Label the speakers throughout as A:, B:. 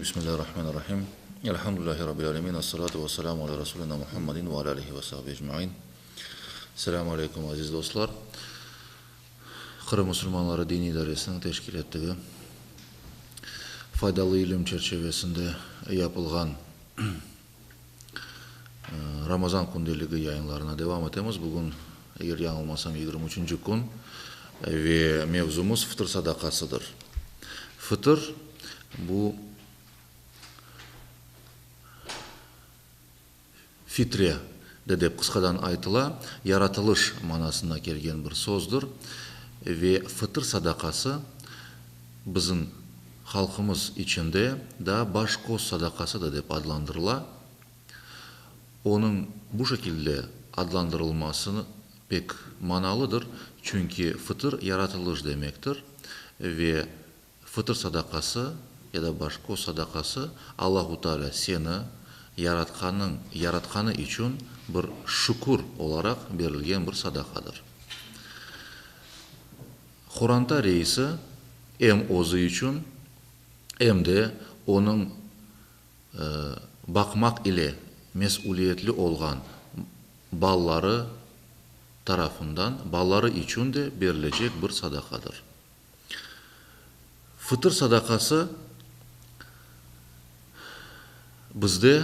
A: Bismillahirrahmanirrahim. Elhamdülillahi Rabbil alemin. Esselatu vesselamu ala Rasulina Muhammedin ve ala alihi ve sahbihi ecmain. Selâmu aleyküm, aziz dostlar. Qırım musulmanları diniy idaresiniñ teşkil ettigi Faydalı ilim çerçevesinde yapılğan Ramazan kündeligi yayınlarına devam etemiz. Bugün, eger yañılmasam, yigirmi üçünci kün ve mevzumız fıtır sadaqasıdır. Fıtır, bu fitre de dep qısqadan aytıla, yaratılış manasına kelgen bir sözdir ve fıtır sadaqası bizim halqımız içinde daa baş-köz sadaqası da dep adlandırıla. Onıñ bu şekilde adlandırılması pek manalıdır, çünki fıtır yaratılış demektir ve fıtır sadaqası ya da baş-köz sadaqası Allahu Teala seni yaratqanıñ yaratqanı içün bir şükür olaraq berilgen bir sadaqadır. Qoranta reisi em özü içün, em de onıñ baqmaq ile mesüliyetli olğan balaları tarafından balaları içün de berilecek bir sadaqadır. Fıtır sadaqası bizde,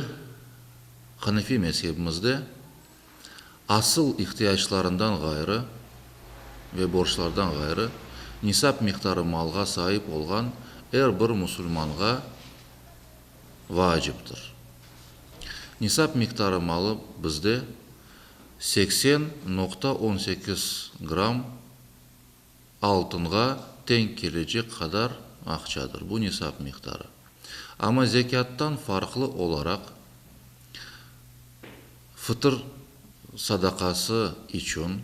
A: hanefi mezhebimizde, asıl ihtiyaclarından ğayrı ve borclardan ğayrı, nisap miqdarı malğa saip olğan er bir musulmanğa vaciptir. Nisap miqdarı malı bizde 80,18 gramm altınğa teñ kelecek qadar aqçadır. Bu nisap miqdarı. Amma zekâttan farqlı olaraq, fıtır sadaqası içün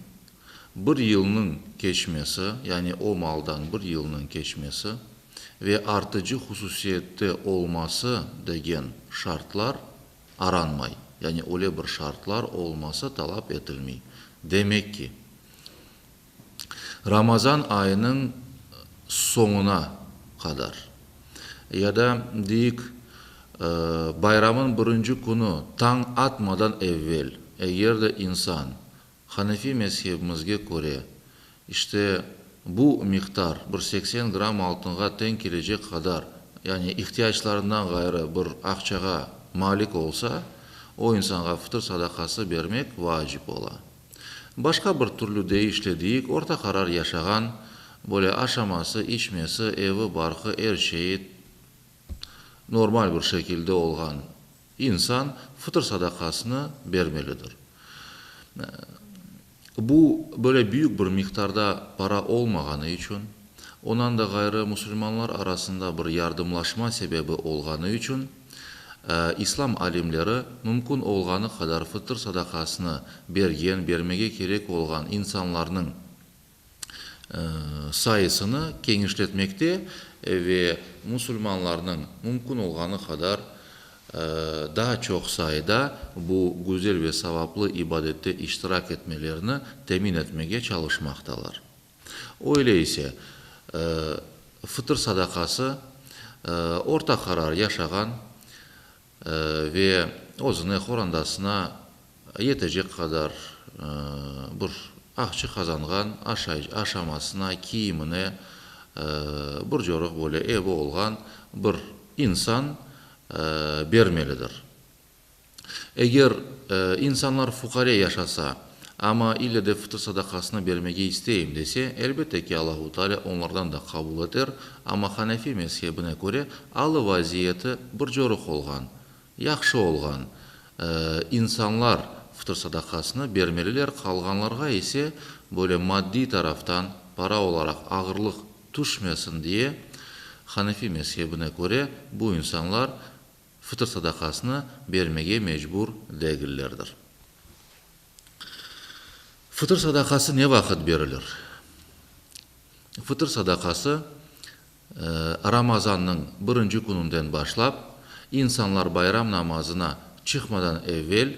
A: bir yılnıñ keçmesi, yani o maldan bir yılnıñ keçmesi ve artıcı hususiyette olması degen şartlar aranmay, yani öyle bir şartlar olması talap etilmey. Demek ki, Ramazan ayınıñ soñuna qadar ya da, deyik, bayramnıñ birinci künü tañ atmadan evvel, eger de insan, hanefi mezhebimizge köre, işte, bu miqdar, bir 80 gramm altınğa teñ kelecek qadar, yani ihtiyaclarından ğayrı bir aqçağa malik olsa, o insanğa fıtır sadaqası bermek vacip ola. Başqa bir türlü deyişle deyik, orta qarar yaşağan, böyle aşaması, içmesi, evi, barqı, er şeyi normal bir şekilde olğan insan fıtır sadaqasını bermelidir. Bu, böyle büyük bir miqdarda para olmağanı içün, ondan da ğayrı musulmanlar arasında bir yardımlaşma sebebi olğanı içün, İslam alimleri mümkün olğanı qadar fıtır sadaqasını bergen, bermege kerek olğan insanlarnıñ sayısını kenişletmekte ve musulmanlarnıñ mümkün olğanı qadar daa çoq sayıda bu güzel ve savaplı ibadette iştirak etmelerini temin etmege çalışmaqtalar. Öyle ise, fıtır sadaqası orta qarar yaşağan ve özüne, qorandasına yetecek qadar bir aqça qazanğan, aşamasına, kiyimine bir coruq böyle evi olğan bir insan bermelidir. Eger insanlar fuqare yaşasa, amma ille de fıtır sadaqasını bermege isteyim dese, elbette ki, Allahu Teala onlardan da qabul eter, amma Hanefi mezhebine köre, alı vaziyeti bir coruq olğan, yahşı olğan, insanlar fıtır sadaqasını bermeliler, qalğanlarğa ise böyle maddiy taraftan, para olaraq ağırlıq tüşmesin diye, Hanefi mezhebine köre, bu insanlar fıtır sadaqasını bermege mecbur degillerdir. Fıtır sadaqası ne vaqıt berilir? Fıtır sadaqası Ramazannıñ birinci kününden başlap, insanlar bayram namazına çıqmadan evel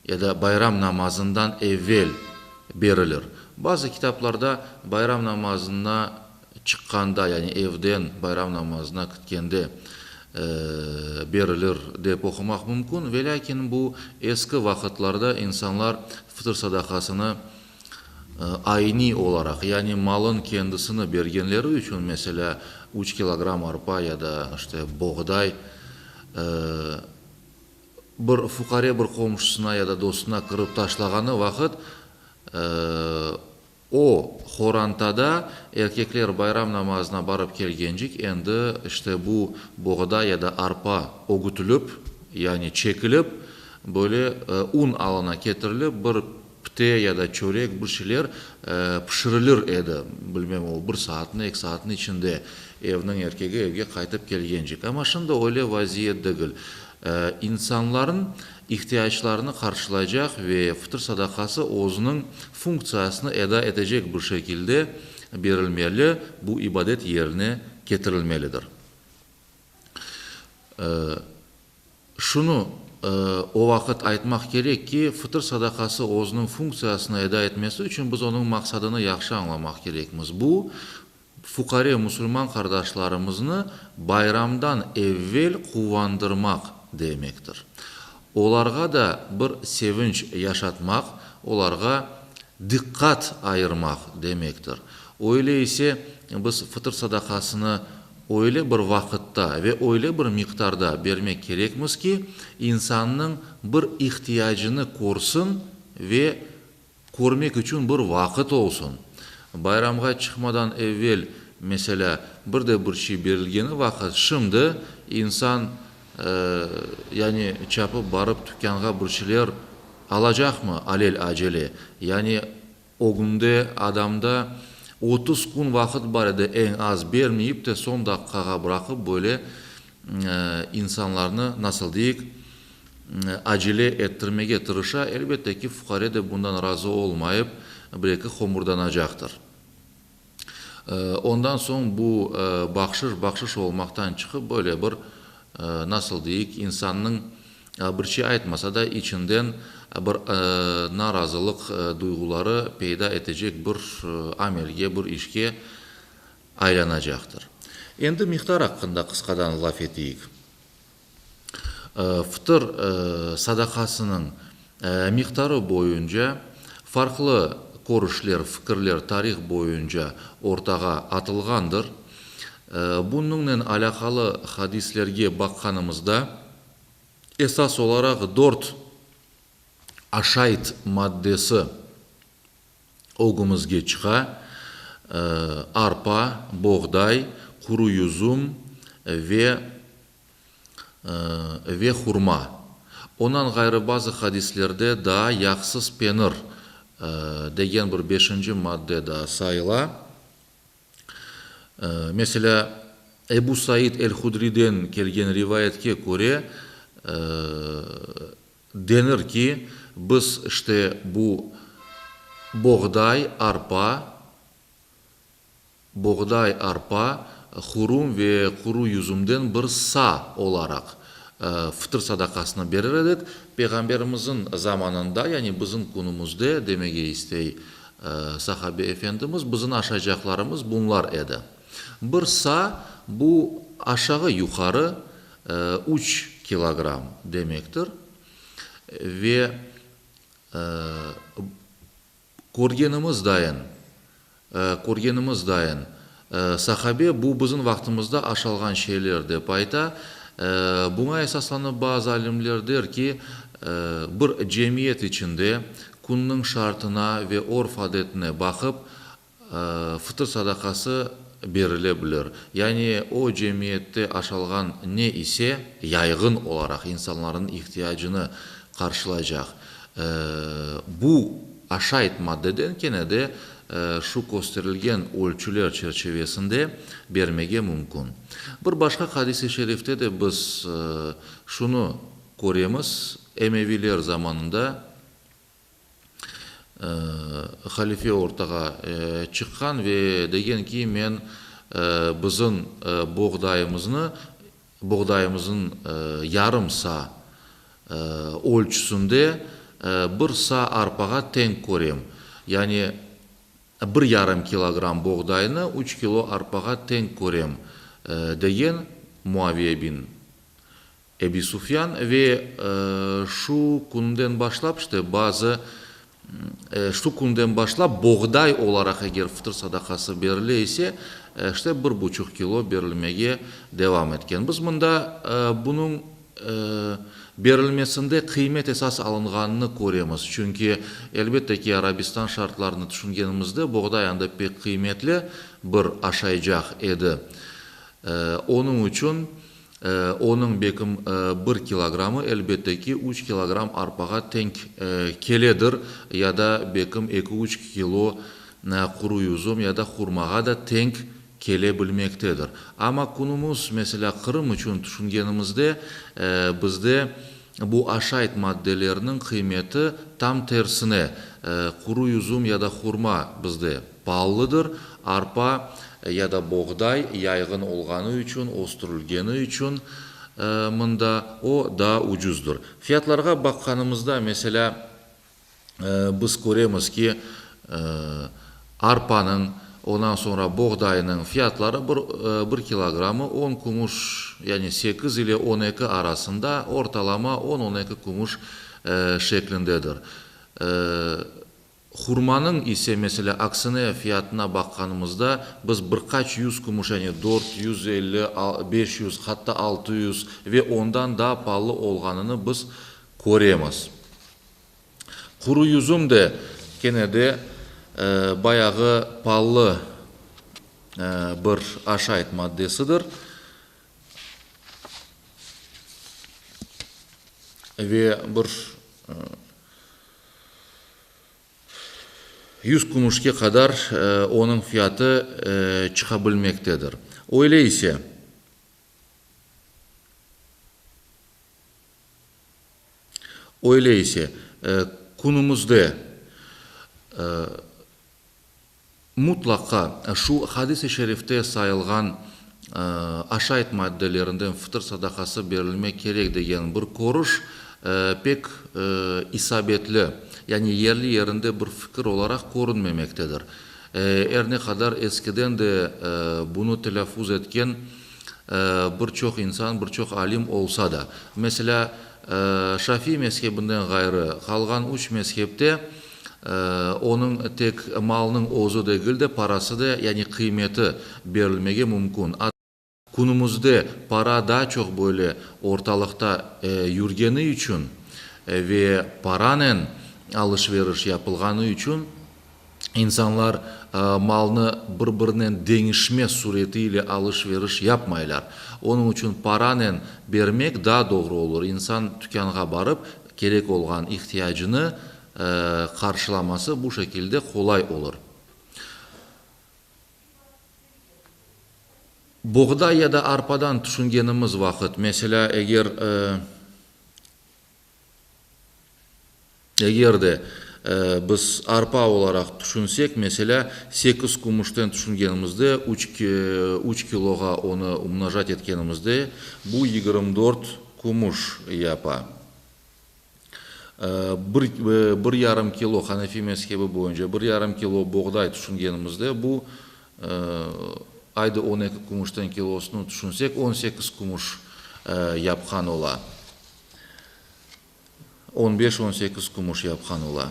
A: ya da bayram namazından evel berilir. Bazı kitaplarda bayram namazına. çıqqanda, yani evden bayram namazına kitkende berilir dep oqumaq mümkün. Velâkin bu eski vaqıtlarda insanlar fıtır sadaqasını ayniy olaraq, yani malın kendisini bergenleri içün, meselâ, üç kilogramm arpa ya da, işte, boğday, bir fuqare bir qomşusına ya da dostuna kirip taşlağanı vaqıt, o horantada erkekler bayram namazına barıp kelgencik endi, işte, bu boğday ya da arpa ögütilip, yani çekilip, böyle un alına ketirilip, bir Pite ya da çörek bir şeyler pişirilir edi, bilmem, o bir saatnı, eki saatnıñ içinde evniñ erkegi evge qaytıp kelgencik. Amma şimdi öyle vaziyet degil. İnsanların ihtiyaclarını qarşılaycaq ve fıtır sadaqası özüniñ funktsiyasını eda etecek bir şekilde berilmeli, bu ibadet yerine ketirilmelidir. Şunı o vaqıt aytmaq kerek ki, fıtır sadaqası özüniñ funktsiyasını eda etmesi içün biz onıñ maqsadını yahşı añlamaq kerekmiz. Bu, fuqare musulman qardaşlarımıznı bayramdan evvel quvandırmaq demektir. Olarğa da bir sevinç yaşatmaq, olarğa diqqat ayırmaq demektir. Öyle ise, biz fıtır sadaqasını Öyle bir vaqıtta ve öyle bir miqdarda bermek kerekmiz ki, insannıñ bir ihtiyacını körsin ve körmek içün bir vaqıt olsun. Bayramğa çıqmadan evel, meselâ, bir de bir şey berilgeni vaqıt, şimdi insan, yani çapıp barıp tükânğa bir şeyler alacaqmı alel-acele? Yani Ögünde adamda 30 kün vaqıt bar edi, eñ az, bermeyip te soñ daqqağa bıraqıp böyle insanlarnı, nasıl deyik, acele ettirmege tırışa. Elbette ki, fuqare de bundan razı olmayıp, bir-eki homurdanacaqtır. Ondan soñ bu bahşış bahşış olmaqtan çıqıp, böyle bir, nasıl deyik, insannıñ bir şey aytmasa da, içinden bir narazılıq duyğuları peyda etecek bir amelge, bir işke aylanacaqtır. Endi miqdar aqqında qısqadan laf eteyik. Fıtır sadaqasınıñ miqdarı boyunca farqlı körüşler, fikirler tarih boyunca ortağa atılğandır. Bunıñnen alâqalı hadislerge baqqanımızda, esas olaraq dört aşayt maddesi ögümizge çıqa, arpa, boğday, quru yüzüm ve ve hurma. Ondan ğayrı bazı hadislerde daa yağsız penir degen bir beşinci madde daa sayıla. Meselâ, Ebu Said el-Hudriden kelgen rivayetke köre, denir ki, biz işte bu boğday, arpa, Boğday, arpa, hurum ve quru yüzümden bir sa olaraq fıtır sadaqasını berir edik. Peyğamberimizin zamanında, yani bizim künümizde, demege istey sahabe efendimiz, bizim aşaycaqlarımız bunlar edi. Bir sa, bu aşağı-yuqarı üç kilogramm demektir ve Körgenimiz dayın, körgenimiz dayın, sahabe bu bizim vaqtımızda aşalğan şeyler dep ayta. Buña esaslanıp bazı alimler der ki, bir cemiyet içinde künniñ şartına ve örf-adetine baqıp fıtır sadaqası berile bilir. Yani o cemiyette aşalğan ne ise, yayğın olaraq insanlarnıñ ihtiyacını qarşılaycaq bu aşayt maddeden kene de şu kösterilgen ölçüler çerçivesinde bermege mümkün. Bir başqa hadis-i şerifte de biz şunı köremiz, Emeviyler zamanında Halife ortağa çıqqan ve degen ki, men bizim boğdayımıznı, boğdayımıznıñ yarım sa ölçüsinde bir sa arpağa teñ körem. Yani. Bir yarım kilogramm boğdaynı üç kilo arpağa teñ körem, degen Muaviye bin Ebi Sufyan ve şu künden başlap, işte, bazı, şu künden başlap boğday olaraq eger fıtır sadaqası berile ise, işte, bir buçuq kilo berilmege devam etken. Biz mında bunıñ berilmesinde qıymet esas alınğanını köremiz, çünki, elbette ki, Arabistan şartlarını tüşüngenimizde, boğday anda pek qıymetli bir aşaycaq edi. Onıñ içün onıñ bekim bir kilogramı, elbette ki, üç kilogram arpağa teñ keledir ya da bekim eki-üç kilo quru yüzüm ya da hurmağa da teñ kele bilmektedir. Amma künümüz, meselâ, Qırım içün tüşüngenimizde, bizde bu aşayt maddelerniñ qıymeti tam tersine, quru yüzüm ya da hurma bizde paalıdır, arpa ya da boğday yayğın olğanı içün, östürilgeni içün mında o daa ucuzdır. Fiyatlarğa baqqanımızda, meselâ, biz köremiz ki, arpanıñ, ondan soñra boğdaynıñ fiyatları bir bir kilogramı on kümüş, yani sekiz ile 12 arasında, ortalama on, 12 kümüş şeklindedir. Hurmanıñ ise, meselâ, aksine fiyatına baqqanımızda, biz bir qaç yüz kümüş, yani 450, 500, hatta 600 ve ondan daa paalı olğanını biz köremiz. Quru yüzüm de kene de bayağı paalı bir aşayt maddesidir. Ve bir 100 kümüşke qadar onıñ fiyatı çıqa bilmektedir. Öyle ise. Öyle ise, künümizde mutlaqa şu hadis-i şerifte sayılğan aşayt maddelerinden fıtır sadaqası berilmek kerek degen bir körüş pek isabetli, yani yerli-yerinde bir fikir olaraq körünmemektedir. Er ne qadar eskiden de bunı telâffuz etken bir çoq insan, bir çoq alim olsa da. Meselâ, Şafiy mezhebinden ğayrı, qalğan üç mezhepte onıñ tek malnıñ özü degil de, parası da, yani qıymeti berilmege mümkün. Künümizde para daa çoq böyle ortalıqta yürgeni içün ve paranen alış-veriş yapılğanı içün, İnsanlar malnı bir-birinen deñişme sureti ile alış-veriş yapmaylar. Onıñ içün paranen bermek daa doğru olur. İnsan tükânğa barıp, kerek olğan ihtiyacını qarşılaması bu şekilde qolay olur. Boğday ya da arpadan tüşüngenimiz vaqıt, meselâ, eger. Eger de biz arpa olaraq tüşünsek, meselâ, sekiz kümüşten tüşüngenimizde, üç kiloğa onı umnojat etkenimizde, bu 24 kümüş yapa. Bir yarım kilo, hanefi mezhebi boyunca, bir yarım kilo boğday tüşüngenimizde, bu, aydı 12 kümüşten kilosını tüşünsek, 18 kümüş yapqan ola. On beş, on sekiz kümüş yapqan ola.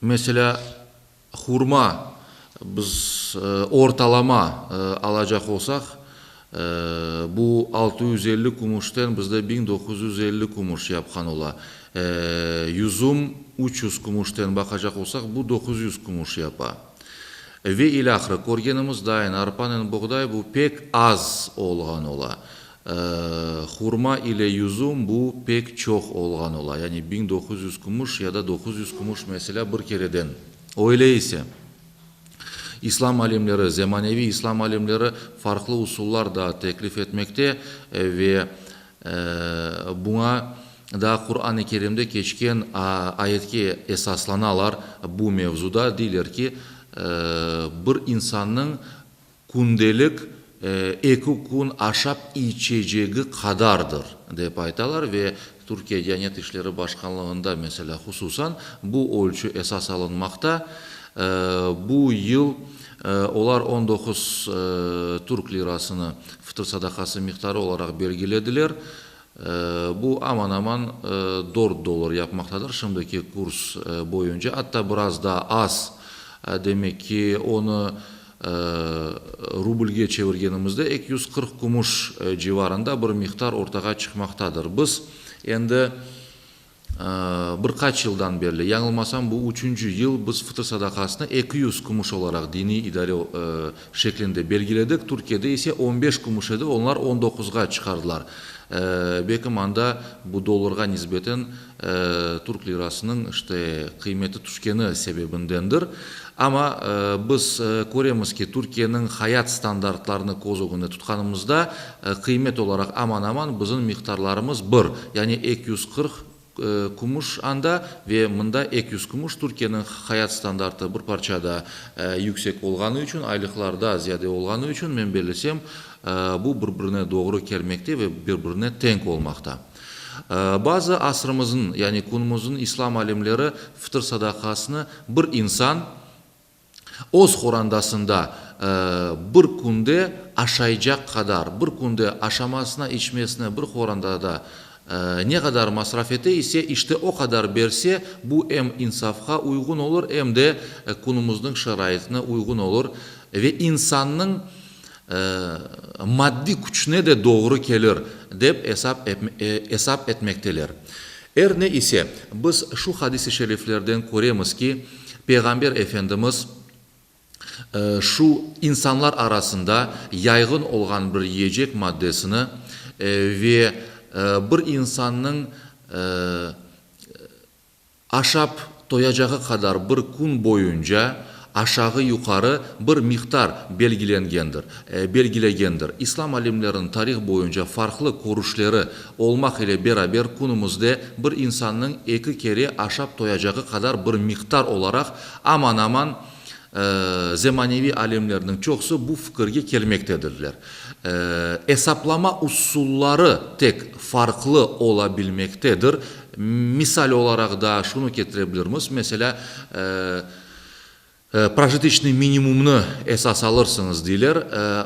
A: Meselâ, hurma biz ortalama alacaq olsaq, bu 650 kümüşten bizde 1950 kümüş yapqan ola. Yüzüm 300 kümüşten baqacaq olsaq, bu 900 kümüş yapa. Ve ilâhre, körgenimiz dayın, arpanen boğday bu pek az olğan ola. Hurma ile yüzüm bu pek çoq olğan ola, yani 1900 kümüş ya da 900 kümüş, meselâ, bir kereden. Öyle ise, İslam alimleri, zemaneviy İslam alimleri farqlı usullar da teklif etmekte ve buña daa Quran-ı Kerimde keçken ayetke esaslanalar bu mevzuda, deyler ki, bir insannıñ kündelik eki kün aşap içecegi qadardır. dep aytalar ve Türkiye Diyanet işleri başqanlığında, meselâ, hususan, bu ölçü esas alınmaqta. Bu yıl olar 19 türk lirasını fıtır sadaqası miqdarı olaraq belgilediler. Bu aman-aman dört dollar yapmaqtadır şimdiki kurs boyunca, atta biraz daa az, demek ki, onı rublge çevirgenimizde 240 kümüş civarında bir miqdar ortağa çıqmaqtadır. Biz endi bir qaç yıldan berli, yañılmasam, bu üçünci yıl biz fıtır sadaqasını 200 kümüş olaraq diniy idare şeklinde belgiledik, Türkiyede ise on beş kümüş edi, onlar on doquzğa çıqardılar. Belkim anda bu dollarğa nisbeten türk lirasınıñ işte qıymeti tüşkeni sebebindendir. Amma biz köremiz ki, Türkiyeniñ hayat standartlarını köz ögünde tutqanımızda, qıymet olaraq aman-aman bizim miqdarlarımız bir, yani 240 kümüş anda ve mında 200 kümüş, Türkiyeniñ hayat standartı bir parça da yüksek olğanı içün, aylıqlar da ziyade olğanı içün, men bellesem, bu bir-birine doğru kelmekte ve bir-birine teñ olmaqta. Bazı asrımıznıñ, yani künümizniñ İslam alimleri fıtır sadaqasını bir insan öz qorandasında bir künde aşaycaq qadar, bir künde aşamasına, içmesine bir qorandada ne qadar masraf ete ise, işte o qadar berse, bu em insafqa uyğun olur, em de künümizniñ şaraitine uyğun olur ve insannıñ maddiy küçüne de doğru kelir, dep esap etmekteler. Er ne ise, biz şu hadis-i şeriflerden köremiz ki, Peyğamber Efendimiz şu insanlar arasında yayğın olğan bir yiyecek maddesini ve bir insannıñ Aşap toyacağı qadar bir kün boyunca aşağı-yuqarı bir miqdar belgilengendir, belgilegendir. İslam alimleriniñ tarih boyunca farqlı körüşleri olmaq ile beraber künümizde bir insannıñ eki kere aşap toyacağı qadar bir miqdar olaraq aman-aman zemaneviy alimlerniñ çoqusı bu fikirge kelmektedirler. Esaplama usulları tek farqlı olabilmektedir. Misal olaraq daa şunı ketirebilirmiz, meselâ, projitoçnıy minimumnı esas alırsıñız, deyler,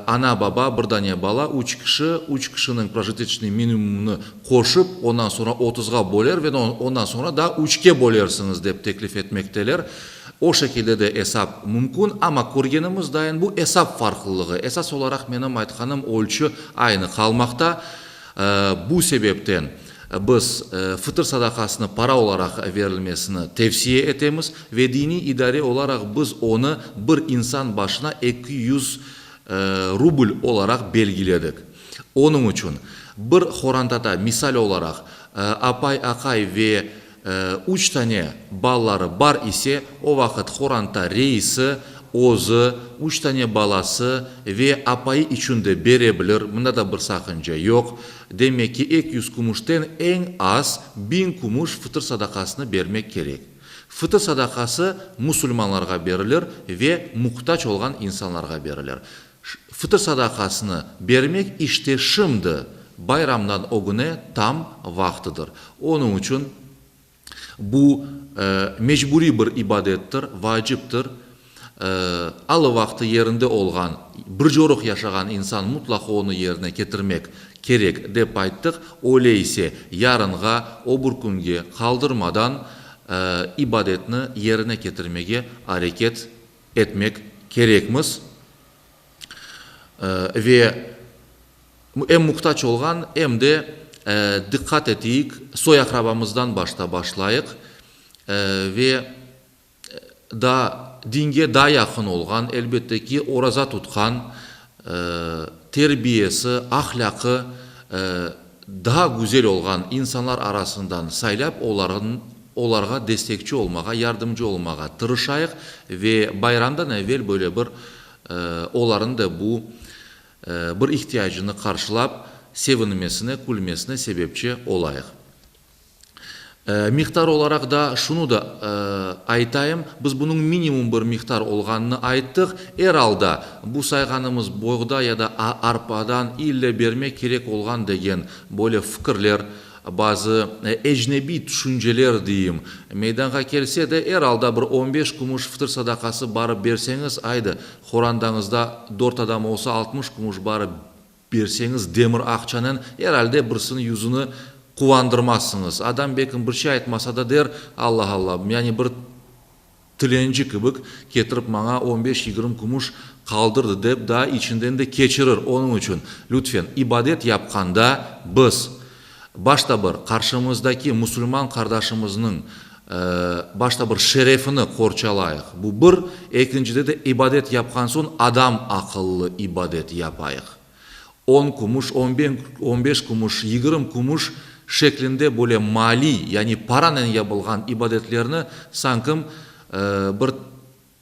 A: ana-baba, bir dane bala, üç kişi, üç kişiniñ projitoçnıy minimumını qoşıp, ondan soñra otuzğa böler ve ondan soñra daa üçke bölersiñiz, dep teklif etmekteler. O şekilde de esap mümkün, amma körgenimiz dayın bu esap farqlılığı, esas olaraq menim aytqanım ölçü aynı qalmaqta. Bu sebepten biz fıtır sadaqasını para olaraq verilmesini tevsiye etemiz ve diniy idare olaraq biz onı bir insan başına 200 rubl olaraq belgiledik. Onıñ içün bir horantada, misal olaraq, apay, aqay ve Üç tane balaları bar ise, o vaqıt qoranta reisi özü, üç tane balası ve apayı içün de bere bilir, mında da bir saqınca yoq. Demek ki, 200 kümüşten eñ az 1000 kümüş fıtır sadaqasını bermek kerek. Fıtır sadaqası musulmanlarğa berilir ve muhtac olğan insanlarğa berilir. Fıtır sadaqasını bermek işte şimdi, bayramdan ögüne tam vaqtıdır. Onıñ içün bu mecburiy bir ibadettir, vaciptir. Alı-vaqtı yerinde olğan, bir coruq yaşağan insan mutlaqa onı yerine ketirmek kerek, dep ayttıq. Öyle ise, yarınğa, o bir künge qaldırmadan ibadetni yerine ketirmege areket etmek kerekmiz ve em muhtac olğan, em de diqqat eteyik, soy-aqrabamızdan başta başlayıq ve daa dinge daa yaqın olğan, elbette ki, oraza tutqan, terbiyesi, ahlâqı daa güzel olğan insanlar arasından saylap, olarğa destekçi olmağa, yardımcı olmağa tırışayıq ve bayramdan evel böyle bir olarnıñ da bu bir ihtiyacını qarşılap, sevinmesine, külmesine sebepçi olayıq. Miqdar olaraq da şunı da aytayım, biz bunıñ minimum bir miqdar olğanını ayttıq. Er alda, bu sayğanımız boğday ya da arpadan ille bermek kerek olğan degen böyle fikirler, bazı ecnebiy tüşünceler deyim, meydanğa kelse de, er alda bir on beş kümüş fıtır sadaqası barıp berseñiz, aydı, horandañızda dört adam olsa, 60 kümüş barıp Berseñiz demir aqçanen er alde birisiniñ yüzüni quvandırmazsıñız. Adam belkim bir şey aytmasa da der, Alla alla, yani bir tilenci kibik ketirip maña on beş, yigirmi kümüş qaldırdı dep daa içinden de keçirir. Onıñ içün, lütfen, ibadet yapqanda biz başta bir qarşımızdaki musulman qardaşımıznıñ başta bir şerefini qorçalayıq, bu bir, ekincide de ibadet yapqan soñ adam aqıllı ibadet yapayıq. On kümüş, on beş kümüş, yigirmi kümüş şeklinde böyle maliy, yani paranen yapılğan ibadetlerni sankim bir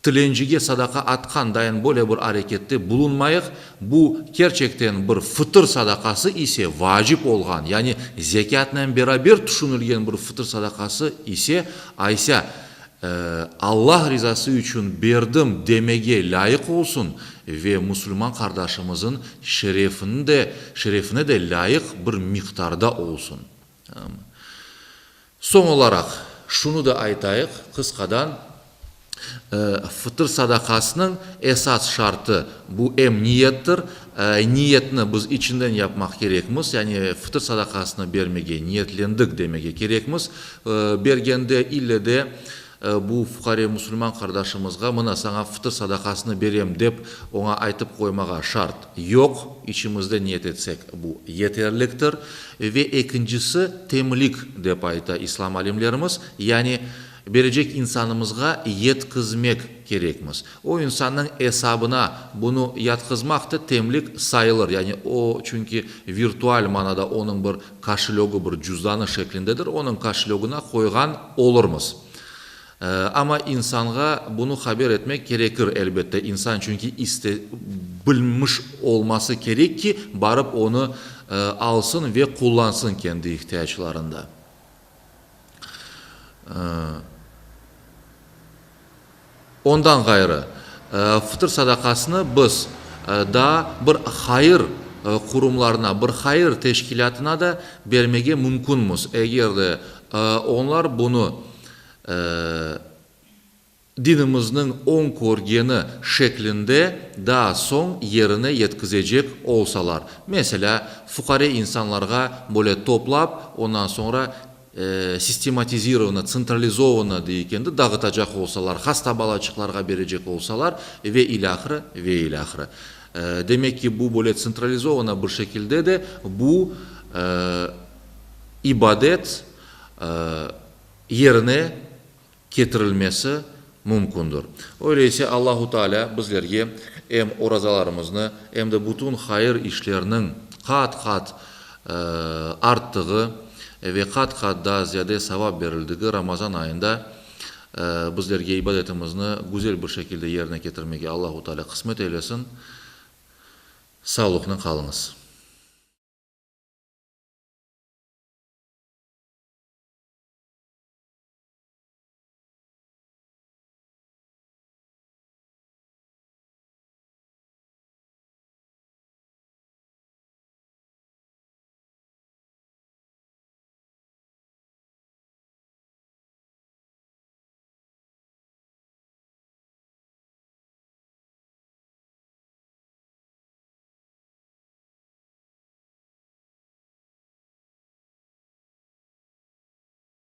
A: Tilencige sadaqa atqan dayın böyle bir arekette bulunmayıq, bu kerçekten bir fıtır sadaqası ise vacip olğan, yani zekâtnen beraber tüşünilgen bir fıtır sadaqası ise, aysa, Allah rizası içün berdim demege lâyıq olsun ve musulman qardaşımızın şerefini de, şerefine de lâyıq bir miqdarda olsun. Soñ olaraq şunı da aytayıq, qısqadan, fıtır sadaqasınıñ esas şartı bu em niyettir. Niyetni biz içinden yapmaq kerekmiz, yani fıtır sadaqasını bermege niyetlendik demege kerekmiz. Bergende ille de Bu fuqare musulman qardaşımızğa mına saña fıtır sadaqasını berem dep oña aytıp qoymağa şart yoq, içimizde niyet etsek bu yeterliktir. Ve ekincisi temlik dep ayta İslam alimlerimiz, yani berecek insanımızğa yetkizmek kerekmiz. O insannıñ esabına bunı yatqızmaq da temlik sayılır, yani o çünki virtual manada onıñ bir koşelögı bir cüzdanı şeklindedir, onıñ koşelögına qoyğan olurmız. Amma insanğa bunı haber etmek kerekir, elbette, insan çünki iste, bilmiş olması kerek ki, barıp onı alsın ve qullansın kendi ihtiyaclarında. Ondan ğayrı, fıtır sadaqasını biz daa bir hayır qurumlarına, bir hayır teşkilâtına da bermege mümkünmiz, eger de onlar bunı dinimizniñ oñ körgeni şeklinde daa soñ yerine yetkizecek olsalar. Meselâ, fuqare insanlarğa böyle toplap, ondan soñra sistematizirovanno, tsentralizovanno dey ekendi, dağıtacaq olsalar, hasta balaçıqlarğa berecek olsalar ve ilâhre, ve ilâhre. Demek ki, bu böyle tsentralizovanno bir şekilde de bu ibadet yerine ketirilmesi mümkündir. Öyleyse Allahu Teala bizlerge em orazalarımıznı, em de bütün hayır işlerniñ qat-qat arttığı ve qat-qat daa ziyade savap berildigi Ramazan ayında bizlerge ibadetimizni güzel bir şekilde yerine ketirmege Allahu Teala qısmet eylesin. Sağlıqnen qalıñız.